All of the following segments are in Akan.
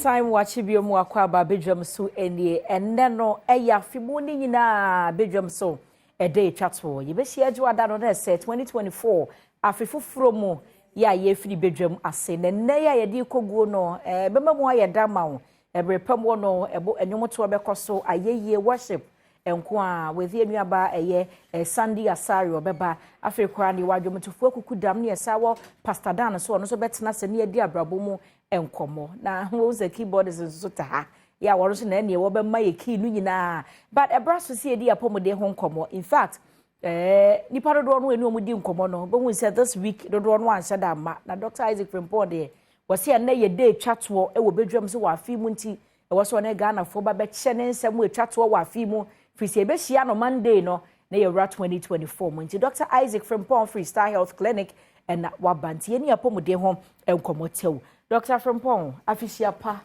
Yɛnsan mu akyi bio mu akɔ aba badwam so nie. Ɛnnɛ no ɛyɛ afe mu ne nyinaa badwam so ɛda etwa toɔ. Yɛbɛhyia adwoada no na ɛsɛ 2024 afe foforɔ mu yɛ a yɛfiri badwam ase. Na nnɛ yɛ a yɛde kɔguo no, ɛbɛma mu ayɛ da ma wo. Ɛberɛ pa mu no, ɛbo ɛnwomtoɔ bɛkɔ so, ayɛyie, worship nko a wɔdze enuaba ɛyɛ Sandy Asare ɔbɛba. Afei koraa ne wadwomtofoɔ akuku dam ne ɛsa wɔ Pastor Dan so, ɔno nso bɛtena sɛ ne yɛdi abrabɔ mu nkɔmmɔ. Na wɔn sɛ keyboardist nso ta ha yɛ a wɔn nso na ɛneɛ wɔbɛma yɛ key no nyinaa, but ɛbra so si yɛdi apɔmuden ho nkɔmmɔ. In fact, nipa dodoɔ no ɛne wɔn di nkɔmmɔ no bɛhu sɛ this week dodoɔ no anhyɛ da ama. Na Dr Isaac Frimpong deɛ, wɔsi ɛnɛ yɛ day etwa toɔ ɛwɔ badwam so wɔ afi mu, nti ɛwɔ sɛ ɔne Ghanafoɔ ba bɛkyɛ ne nsɛm etwa toɔ wɔ afi mu, firi sɛ yɛbɛhyia no Monday no na yɛwura 2024 mu. Nti Dr Isaac Frimpong firi Star Health Clinic ɛna waba, nti yɛne apɔmuden ho nkɔmmɔ tɛw. Dr Frimpong, afihyia pa.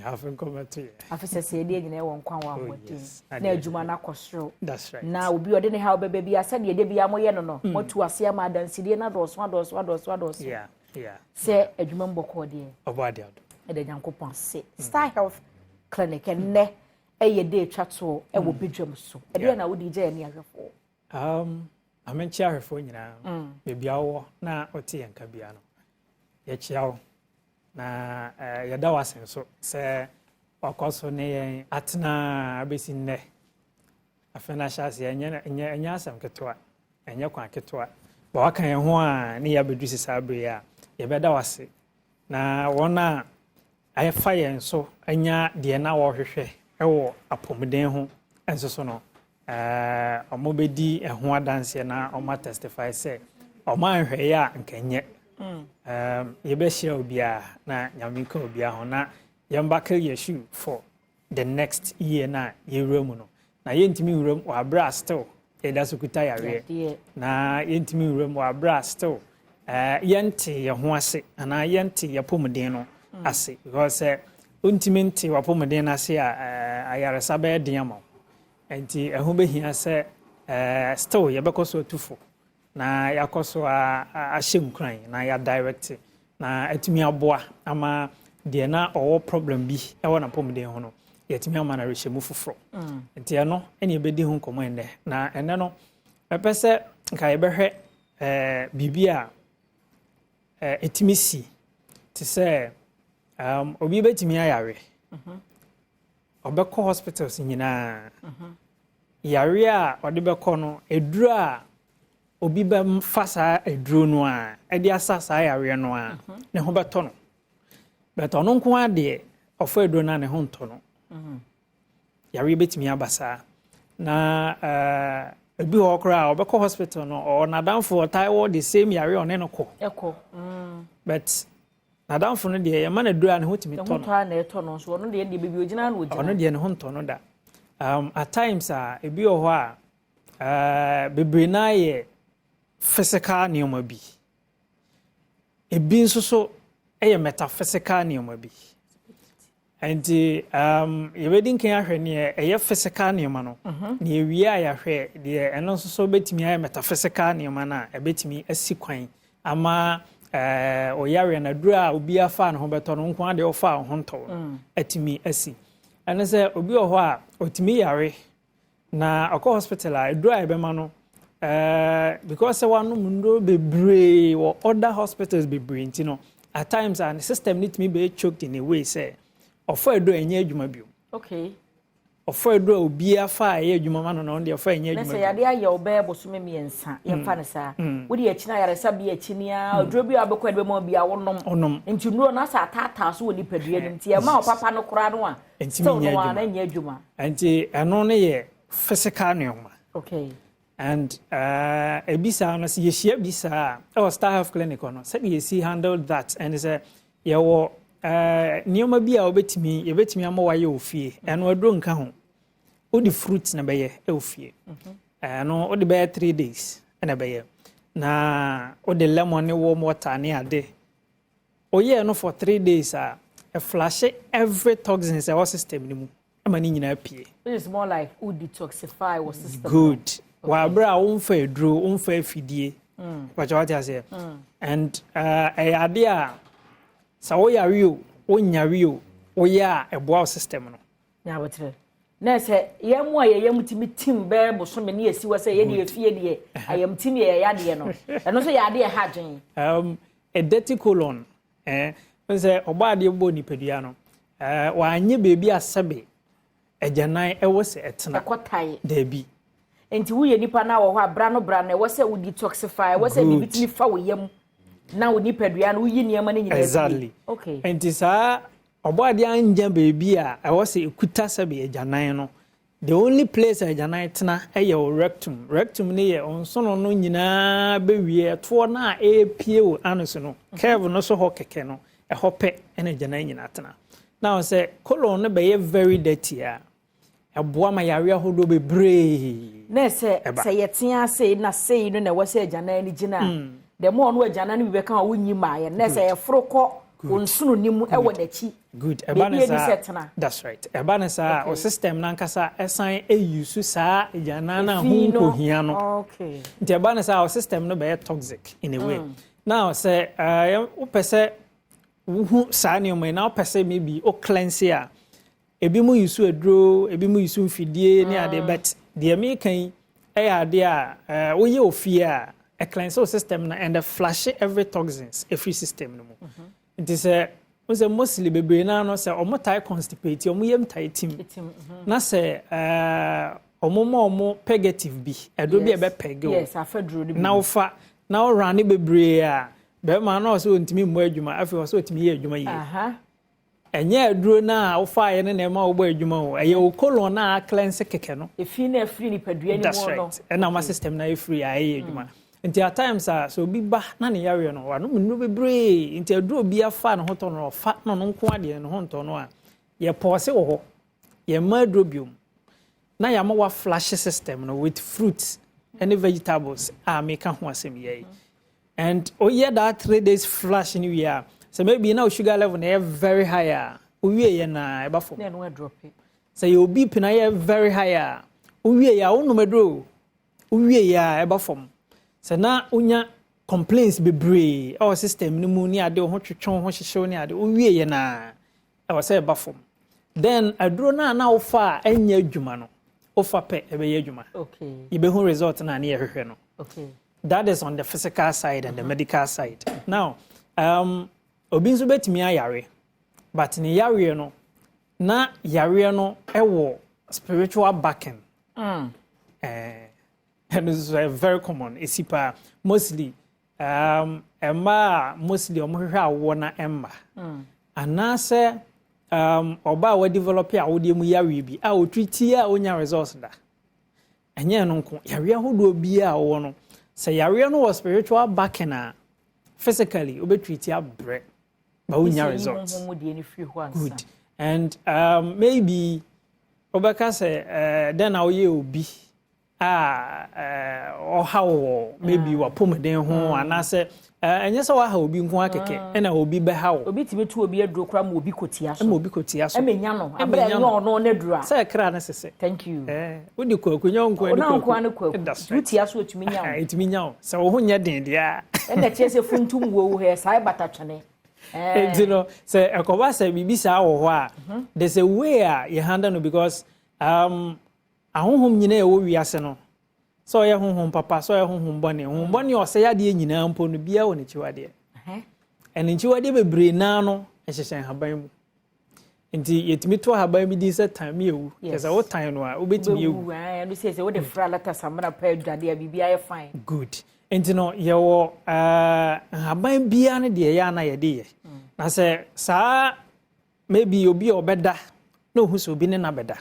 Afe nkɔmmɔ to yɛ. Afi sɛ sɛ yɛde nyinaa wɔ nkwa wɔ ahoɔden na adwuma no akɔ soro. That's right. Na obi ɔde ne ha ɔbɛbɛ bi asɛdeɛ de bi a moyɛ no, moatu ase ama adansidie no adɔɔso adɔɔso adɔɔso adɔɔso sɛ adwuma mu bɔkɔɔ deɛ. Ɔbɔ ade ado. Ɛda Nyankopɔn ase. Star Health Clinic, ɛnnɛ ɛyɛ de etwa toɔ ɛwɔ badwam so, ɛdeɛ na wode gya yɛ ne ahwɛfoɔ? Amenkyia ahwɛfoɔ nyinaa baabi a wɔwɔ na wɔte yɛn ka bia no, yɛkyia wo na yɛda wo ase nso sɛ wakɔ so ne yɛn atena abɛsi nnɛ. Afei no ahyɛ aseɛ, ɛnyɛ asɛm ketewa, ɛnyɛ kwan ketewa ba waka yɛn ho a ne yɛabɛduru si saa bere a yɛbɛda wo ase. Na wɔn a ɛfa yɛn so anya deɛ na wɔrehwehwɛ ɛwɔ apɔmuden ho nso so no, ɔmo bɛdi ɛho adanseɛ na ɔmo atestify sɛ ɔmo anhwɛeɛ a nkɛnyɛ. Yɛbɛhyia obiara na Nyame nka obiara ho na yɛmbuckle yɛ shoe for the next year na yɛwura mu no. Na yɛntumi nwura mu wɔ abere a still yɛda so kuta yareɛ, na yɛntumi nwura mu wɔ abere a still yɛnte yɛn ho ase anaa yɛnte yɛn apɔmuden no ase, because sɛ wontumi nte w'apɔmuden no ase a, ayaresa bɛyɛ den ama wo. Nti ɛho bɛhia sɛ still yɛbɛkɔ so atufo na yɛakɔ so ahyɛ nkuran na yɛadirect na atumi aboa ama deɛ na ɔwɔ problem bi ɛwɔ n'apɔmuden ho no, yɛtumi ama no arehyɛmu foforɔ. Nti ɛno ɛne yɛbɛdi ho nkɔmmɔ ɛnnɛ. Na ɛnnɛ no, mɛpɛ sɛ nka yɛbɛhwɛ biribi a ɛtumi si te sɛ obi bɛtumi ayare, ɔbɛkɔ hospitals nyinaa, yare a ɔde bɛkɔ no, eduro a obi bɛfa saa eduro no a ɛde asa saa yareɛ no a, ne ho bɛtɔ no, bɛtɔ ɔno nko ara deɛ, ɔfa eduro no a ne ho ntɔ no. Yareɛ bɛtumi aba saa. Na ebi wɔ hɔ koraa a ɔbɛkɔ hospital no, ɔwɔ n'adamfo ɔtae wɔ the same yareɛ, ɔne no kɔ. Ɛkɔ. But n'adamfo no deɛ, yɛma no duro a ne ho tumi ne tɔ ho no. Tɔ a na ɛtɔ no nso, ɔno deɛ baabi ogyina na ogyina. Ɔno deɛ ne ho ntɔ no da. At times a ebi wɔ hɔ a bebree naa yɛ physical nneɛma bi, ebi nso so yɛ metaphysical nneɛma bi. Nti yɛbɛdi nkan ahwɛ neɛ ɛyɛ physical nneɛma no na yɛwie a, yɛahwɛ deɛ ɛno nso so bɛtumi ayɛ metaphysical nneɛma no a ɛbɛtumi asi kwan ama ɔyareɛ no, aduro a obi afa ne ho bɛtɔ no nko ara deɛ, ɔfa wo ho ntɔ no atumi asi. Ɛno sɛ obi wɔ hɔ a ɔtumi yare na ɔkɔ hospital a, aduro a yɛbɛma no, because sɛ wanom nnuro bebree wɔ other hospitals bebree nti no, at times a ne system no tumi bɛyɛ choked in a way sɛ ɔfa aduro a ɛnyɛ adwuma bio. Ɔfa aduro a obiara fa a ɛyɛ adwuma ma no na ɔno deɛ ɔfa a ɛnyɛ Na adwuma sɛ bio. Yade ayɛ wo bɛyɛ bosome 3, yɛmfa no saa, wode akyi no ayaresabea akyi ni a, aduro bi a wobɛkɔ ade bɛma bi a wonom. Ɔnom. Nti nnuro no asɛ ataataa so wɔ nipadua no mu, nti ɛma wo papa no koraa no a Ɛntumi still nyɛ no a adwuma. Na nyɛ adwuma. Nti ɛno no yɛ physical nneɛma. And ebi saa no, sɛ yɛhyia bi saa a, ɛwɔ Star Health Clinic hɔ no, sɛdeɛ yɛsi handle that ɛne sɛ yɛwɔ nneɛma bi a wobɛtumi yɛbɛtumi ama wayɛ wɔ fie. Ɛno aduro nka ho, wode fruit na bɛyɛ ɛwɔ fie. Ɛno wode bɛyɛ 3 days ɛna bɛyɛ, na wode lemon ne warm water ne ade oyɛɛ no for 3 days a, ɛflush every toxins ɛwɔ system no mu ɛma ne nyinaa pie. This is more like wo detoxify wɔ system no. Good. Wɔ abere a womfa aduro, womfa afidie pàtɛ, wate aseɛ? And ɛyɛ ade a sɛ woyare o, wonyare o, Woyɛ a, ɛboa wo system no. Nyabotrɛ na sɛ yɛn mu a yɛyɛ mu tumi tim bɛɛ bosome ne yɛsi hɔ sɛ yɛde efie deɛ, ayɛm tim yɛ yɛyɛ adeɛ no, ɛno nso yɛ adeɛ ha adwene. A dirty colon, sɛ ɔbɔ adeɛ bɔ nipadua no, wanyɛ beebi a sɛbe agyanan ɛwɔ sɛ ɛtena. Ɛkɔ tae. Daabi. Nti woyɛ nipa na wɔ hɔ a, bra no bra no, ɛwɔ sɛ wo detoxify, ɛwɔ sɛ biribi tumi fa wo yam na wo nipadua no woyi nneɛma no nyinaa. Nti saa ɔbɔ adeɛ anya beebi a ɛwɔ sɛ ekuta sɛbe agyanan no, the only place a agyanan tena ɛyɛ wɔ rectum. Rectum ne yɛ nsono no nyinaa bɛwie ɛtoɔ no a ɛrepie wɔ anus no, curve no so hɔ kɛkɛ no, ɛhɔ pɛ ɛna agyanan nyinaa tena. Now sɛ colon no bɛyɛ very dirty a, ɛboa ma yare ahodoɔ bebree. Na sɛ sɛ yɛte ase na sei no na ɛwɔ sɛ agyanan no gyina a, the more no agyanan no bi bɛka a wonyi maayɛ, na sɛ yɛforo kɔ wɔn nsono ne mu ɛwɔ n'akyi. Good, ɛba ne saa, that's right. Ɛba ne saa, o system nankasa ɛsan eyi so saa agyanan no a ho nkohia no. Nti ɛba ne saa, o system no bɛyɛ toxic in a way. Now sɛ wopɛ sɛ wohu saa nneɛma yi na wopɛ sɛ maybe o cleanse a, ebi mu yi so aduro, ebi mu yi so mfidie ne adeɛ, but deɛ meka yi ɛyɛ adeɛ a woyɛ ofie a, ɛcleanse o system no and flush every toxins every system no mu. Nti sɛ n sɛ mostly bebree naa no, sɛ ɔmo tae constipate, ɔmo yam tae tim, na sɛ ɔmo ma ɔmo purgative bi, ɛduro bi a ɛbɛ purge o, na wofa na ɔra ne bebree a, bɛrima na ɔsɛ ɔntumi mmɔ adwuma, afei ɔsɛ ɔtumi yɛ adwuma yie. Ɛnyɛ aduro no a wofaeɛ no na ɛma wobɔ adwuma o, ɛyɛ wo colon na acleanse kɛkɛ no. Efi na efiri nipadua ni mu no. Ɛna ma system na efiri a ɛyɛ adwuma. Nti at times a sɛ obi ba na ne yareɛ no, wanom nnuro bebree, nti aduro bi afa ne ho tɔ no, ɔfa na ɔno nko adeɛ ne ho ntɔ no a, yɛ pause wɔ hɔ, yɛmma aduro biom na yɛama wa flush system no with fruits ne vegetables a meka ho asɛm yɛ yi. And oyɛ that 3 days flush no wie a, sɛ maybe na o sugar level na yɛ very high a, owie yɛ na ɛba fam. Sɛ yɛ obi pina yɛ very high a, owie yɛ a, wonom aduro, owie yɛ a, ɛba fam. Sɛ na wonya complaints bebree ɛwɔ system no mu ne ade, wo ho twetwe, wo ho hyehyew ne ade, wowie yɛ na ɛwɔ sɛ ɛba fam. Then aduro no a na wofa a ɛnyɛ adwuma no, wofa pɛ, ɛbɛyɛ adwuma. Yɛbɛhu result no a ne yɛhwehwɛ no. That is on the physical side and the medical side. Now obi nso bɛtumi ayare, but ne yareɛ no na yareɛ no ɛwɔ spiritual backing. Ɛno nso yɛ very common, esi paa. Mostly mmaa a mostly wɔn hwehwɛ awoɔ na mma, anaasɛ ɔbaa a wɔdevelop awodeɛ mu yareɛ bi a otiri tie a onya results da. Ɛnyɛ no nko, yareɛ ahodoɔ biara a wɔwɔ no, sɛ yareɛ no wɔ spiritual backing a, physically wobɛtiri tie abrɛ but wonya results. Good. And maybe wobɛka sɛ dɛn na woyɛ obi a ɔha wɔ maybe wapɔmuden ho, anaasɛ ɛnyɛ sɛ waha obi nko akɛkɛ ɛna obi bɛha wo. Obi tumi tu obi aduro kora ma obi kɔtia so. Ɛma obi kɔtia so. Ɛma nya no abɛrɛ ɛnyɛ ɔno ne duro a. Sɛ ɛkra ne sese. Thank you. Wodi kwaku nyɛ wo nko. Ɛne kwaku ne kwaku wotia so, otumi nya wo. Ɛtumi nya wo sɛ wo ho nyɛ den deɛ a. Ɛna kyerɛ sɛ funtum wo wo hɛ saa bata twene. Nti no sɛ ɛkɔba sɛ biribi saa wɔ hɔ a, there's a way a yɛ handle no, because ahohom nyinaa ɛwɔ wiase no, sɛ ɔyɛ honhom papa, sɛ ɔyɛ honhom bɔne, honhom bɔne a ɔsɛe adeɛ nyinaa mpo no, biara wɔ n'akyiwadeɛ. Ɛne nkyiwadeɛ bebree naa no ɛhyehyɛ nhaban mu. Nti yɛtumi to ahaban bi din sɛ tan mi ewu, kyerɛ sɛ wotan no a, wobɛtumi ewu. Ɛno sɛ wode fra lata samina pɛ adwadeɛ a, biribi ayɛ fine. Good. Nti no yɛwɔ nhaban biara no deɛ ɛyɛ ana yɛde yɛ. Na sɛ saa maybe obi a ɔbɛda na ohu sɛ obi ne na bɛda,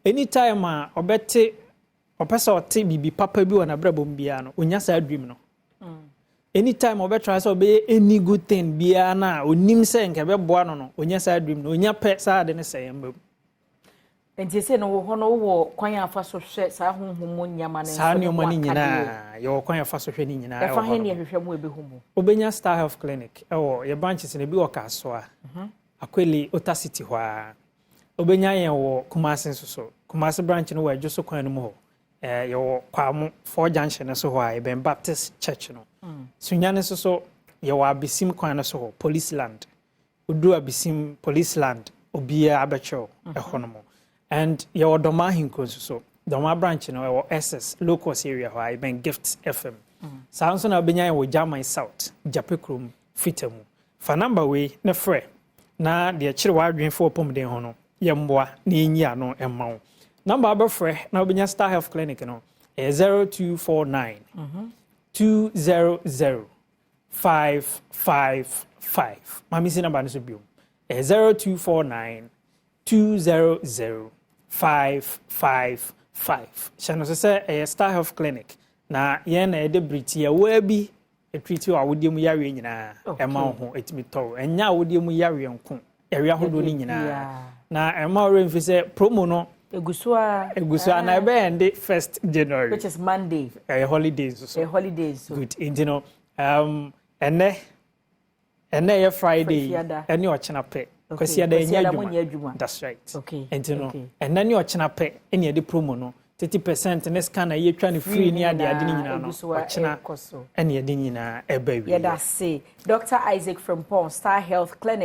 anytime a ɔbɛte, ɔpɛ sɛ ɔte biribi papa bi wɔ n'abrabɔ mu biara no, onya saa dream no. Anytime ɔbɛtry sɛ ɔbɛyɛ any good thing biara na onim sɛ nka ɛbɛboa no, onya saa dream no, onya pɛ saa ade no sɛ yɛn ba mu. Nti sɛ no wɔ hɔ no, wowɔ kwan a afa so hwɛ saa honhom mu nneɛma no? Saa nneɛma no nyinaa, yɛwɔ kwan a afa so hwɛ ne nyinaa. Ɛfa he ne ɛhwehwɛ mu ɛbɛhu mu? Wobɛnya Star Health Clinic ɛwɔ yɛ branches no bi wɔ Kasoa, Akwele Ota City hɔ a. Wobɛnya yɛn wɔ Kumase nso so. Kumase branch no wɔ Adwo so kwan no mu hɔ. Yɛwɔ Kwamo Four Junction no so hɔ a yɛbɛn Baptist Church no. Sunyani nso so, yɛwɔ Abesim kwan no so hɔ, Police Land. Odu Abesim Police Land, obiara abɛkyerɛw ɛhɔ nom. And yɛwɔ Dɔma Ahenkuro nso so. Dɔma branch no ɛwɔ SS Locust area hɔ a ɛbɛn Gift FM. Saa nso na wobɛnya yɛn wɔ German South, Gyape kurom fita mu. Fa number wei ne frɛ na deɛ kyerɛ w'adwene fo ɔpɔmuden ho no, yɛmmoa na yɛnyi ano mma wo. Number abɛfrɛ na wobɛnya Star Health Clinic no ɛyɛ 0249 200 555. Maame, si number no so biom, ɛyɛ 0249 200 555. Hyɛ no so sɛ ɛyɛ Star Health Clinic na yɛn na yɛde bere tiawaa bi ɛtreat wɔ awodeɛ mu yareɛ nyinaa ɛma wo ho ɛtumi tɔw. Ɛnyɛ awodeɛ mu yareɛ nko, yareɛ ahodoɔ no nyinaa. Na ɛma worɛ mfi sɛ promo no egu so a. Egu so a na ɛbɛyɛ nde 1st January. Which is Monday. Ɛyɛ holidays so. Ɛyɛ holidays so. Good. Nti no ɛnɛ yɛ Friday, ɛne ɔkyena pɛ. Kwasiada ɛnyɛ adwuma. That's right. Nti no ɛnɛ ne ɔkyena pɛ ɛne yɛde promo no, 30% ne scan a yɛtwa no free ne ade ade ne nyinaa no, ɔkyena ɛne yɛde nyinaa ɛba wie. Yɛda se Dr. Isaac Frimpong, Star Health Clinic.